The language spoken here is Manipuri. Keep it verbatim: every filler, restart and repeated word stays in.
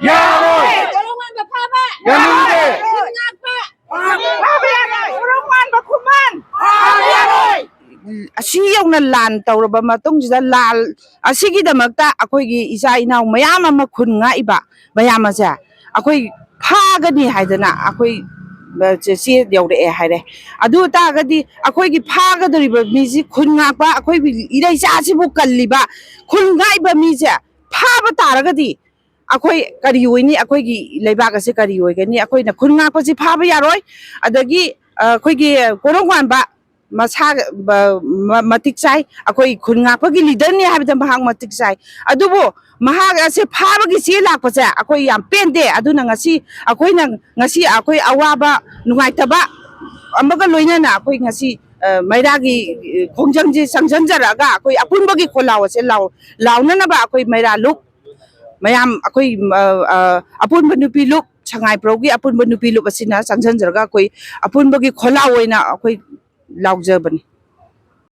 ꯌꯥꯔꯣꯏ! ꯀꯣꯔꯧꯉꯥꯟꯕ ꯐꯥꯕ! ꯌꯥꯅꯤꯡꯗꯦ! ꯈꯨꯟ ꯉꯥꯛꯄ! ꯐꯥꯕ ꯌꯥꯔꯣꯏ! ꯀꯣꯔꯧꯉꯥꯟꯕ ꯈꯨꯃꯟ! ꯐꯥꯕ ꯌꯥꯔꯣꯏ! ꯑꯁꯤ ꯌꯧꯅ ꯂꯥꯟ ꯇꯧꯔꯕ ꯃꯇꯨꯡꯁꯤꯗ, ꯂꯥꯟ ꯑꯁꯤꯒꯤꯗꯃꯛꯇ ꯑꯩꯈꯣꯏꯒꯤ ꯏꯆꯥ ꯏꯅꯥꯎ ꯃꯌꯥꯝ ꯑꯃ, ꯈꯨꯟ ꯉꯥꯛꯏꯕ ꯃꯌꯥꯝ ꯑꯁꯦ ꯑꯩꯈꯣꯏ ꯐꯥꯒꯅꯤ ꯍꯥꯏꯗꯅ ꯑꯩꯈꯣꯏ, ꯑ, ꯆꯦ, ꯆꯦ ꯌꯧꯔꯛꯑꯦ ꯍꯥꯏꯔꯦ꯫ ꯑꯗꯨ ꯑꯣꯏ ꯇꯥꯔꯒꯗꯤ ꯑꯩꯈꯣꯏꯒꯤ ꯐꯥꯒꯗꯧꯔꯤꯕ ꯃꯤꯁꯤ, ꯈꯨꯟ ꯉꯥꯛꯄ ꯑꯩꯈꯣꯏꯒꯤ ꯏꯔꯩꯆꯥꯁꯤꯕꯨ ꯀꯜꯂꯤꯕ ꯈꯨꯟ ꯉꯥꯛꯏꯕ ꯃꯤꯁꯦ ꯐꯥꯕ ꯇꯥꯔꯒꯗꯤ ꯑꯩꯈꯣꯏ ꯀꯔꯤ ꯑꯣꯏꯅꯤ? ꯑꯩꯈꯣꯏꯒꯤ ꯂꯩꯕꯥꯛ ꯑꯁꯦ ꯀꯔꯤ ꯑꯣꯏꯒꯅꯤ? ꯑꯩꯈꯣꯏꯅ ꯈꯨꯟ ꯉꯥꯛꯄꯁꯤ ꯐꯥꯕ ꯌꯥꯔꯣꯏ꯫ ꯑꯗꯒꯤ, ꯑ, ꯑꯩꯈꯣꯏꯒꯤ ꯀꯣꯔꯧꯉꯥꯟꯕ ꯃꯁꯥ, ꯕ-, ꯃ-, ꯃꯇꯤꯛ ꯆꯥꯏ, ꯑꯩꯈꯣꯏ ꯈꯨꯟ ꯉꯥꯛꯄꯒꯤ ꯂꯤꯗꯔꯅꯤ ꯍꯥꯏꯕꯗ ꯃꯍꯥꯛ ꯃꯇꯤꯛ ꯆꯥꯏ꯫ ꯑꯗꯨꯕꯨ ꯃꯍꯥꯛ ꯑꯁꯦ ꯐꯥꯕꯒꯤ ꯆꯦ ꯂꯥꯛꯄꯁꯦ ꯑꯩꯈꯣꯏ ꯌꯥꯝ ꯄꯦꯟꯗꯦ꯫ ꯑꯗꯨꯅ ꯉꯁꯤ ꯑꯩꯈꯣꯏꯅ, ꯉꯁꯤ ꯑꯩꯈꯣꯏ ꯑꯋꯥꯕ, ꯅꯨꯡꯉꯥꯏꯇꯕ ꯑꯃꯒ ꯂꯣꯏꯅꯅ ꯑꯩꯈꯣꯏ ꯉꯁꯤ, ꯑ, ꯃꯩꯔꯥꯒꯤ, ꯑ, ꯈꯣꯡꯖꯪꯁꯦ ꯆꯪꯁꯤꯟꯖꯔꯛꯑꯒ ꯑꯩꯈꯣꯏ ꯑꯄꯨꯟꯕꯒꯤ ꯈꯣꯜꯂꯥꯎ ꯑꯁꯦ ꯂꯥꯎ-, ꯂꯥꯎꯅꯅꯕ ꯑꯩꯈꯣꯏ ꯃꯩꯔꯥ ꯂꯨꯞ ꯃꯌꯥꯝ ꯑꯩꯈꯣꯏ, ꯑ, ꯑ, ꯑꯄꯨꯟꯕ ꯅꯨꯄꯤ ꯂꯨꯞ, ꯁꯉꯥꯏꯄ꯭ꯔꯧꯒꯤ ꯑꯄꯨꯟꯕ ꯅꯨꯄꯤ ꯂꯨꯞ ꯑꯁꯤꯅ ꯆꯪꯁꯤꯟꯖꯔꯒ ꯑꯩꯈꯣꯏ ꯑꯄꯨꯟꯕꯒꯤ ꯈꯣꯜꯂꯥꯎ ꯑꯣꯏꯅ ꯑꯩꯈꯣꯏ ꯂꯥꯎꯖꯕꯅꯤ꯫